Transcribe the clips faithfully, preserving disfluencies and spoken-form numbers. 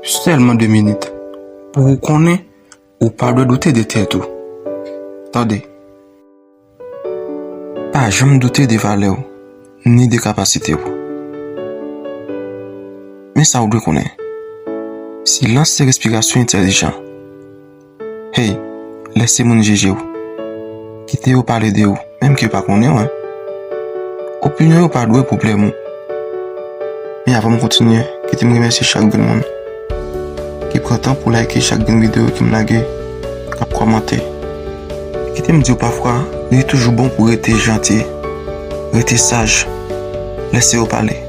Sèlman de minit. Pou ou konnen, ou pa dwe doute de tèt ou. Tande. Pa janm doute de valè w, ni de kapasite w. Men sa w dwe konnen. Silans se respirasyon entèlijan. Hey, lèse moun jije w. Kite yo pale de ou, menm ke yo pa konnen w, en. Opinyon yo pa dwe pwoblèm ou. Men avan m kontinye, kite m remèsye chak grenn moun ki pran tan pou like chak grenn videyo ke m lage, k ap kòmante. Kite m di w pafwa, li toujou bon pou rete janti, rete saj, lèse yo pale.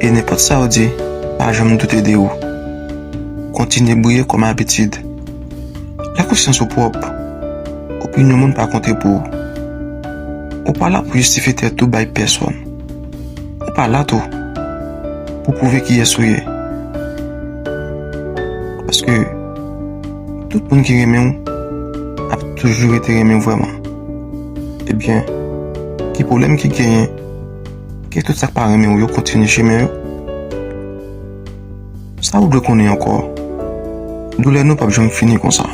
E nenpòt sa yo di, pa janm doute de ou. Kontinye briye kòm abitid. Lè konsyans ou pwòp, opinyon moun pa konte pou ou. Ou pa la pou jistifye tèt ou bay pèsonn. Ou pa la tou pou pwouve kiyès ou ye. Paske tout moun ki renmen w ap toujou rete renmen w vrèman. Ebyen, ki pwoblèm ki genyen? Ke tout sa k pa renmen w yo kontinye chemen yo. Sa ou dwe konnen ankò, doulè nou p ap janm fini konsa.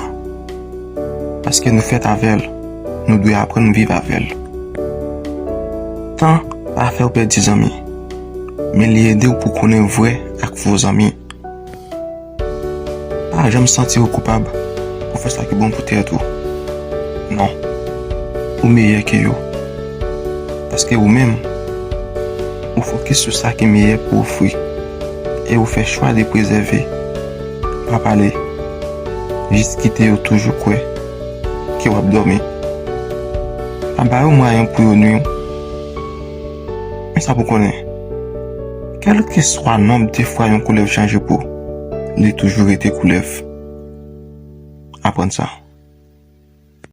Paske nou fèt avè l, nou dwe aprann viv avè l. Tan pa fè w pèdi zanmi, men li ede w pou konnen vrè ak fo zanmi. Pa janm santi w koupab pou fè sa ki bon pou tèt ou. Non. Ou meyè ke yo. Paske ou menm, ou fokis sou sa ki meyè pou ofri. E ou fè chwa de prezève. Pa pale. Jis kite yo toujou kwè ke w ap dòmi. Pa ba yo mwayen pou yo nwi w. Men sa pou konnen. Kèlkeswa nonb de fwa yon koulèv chanje po, li toujou rete koulèv. Aprann sa.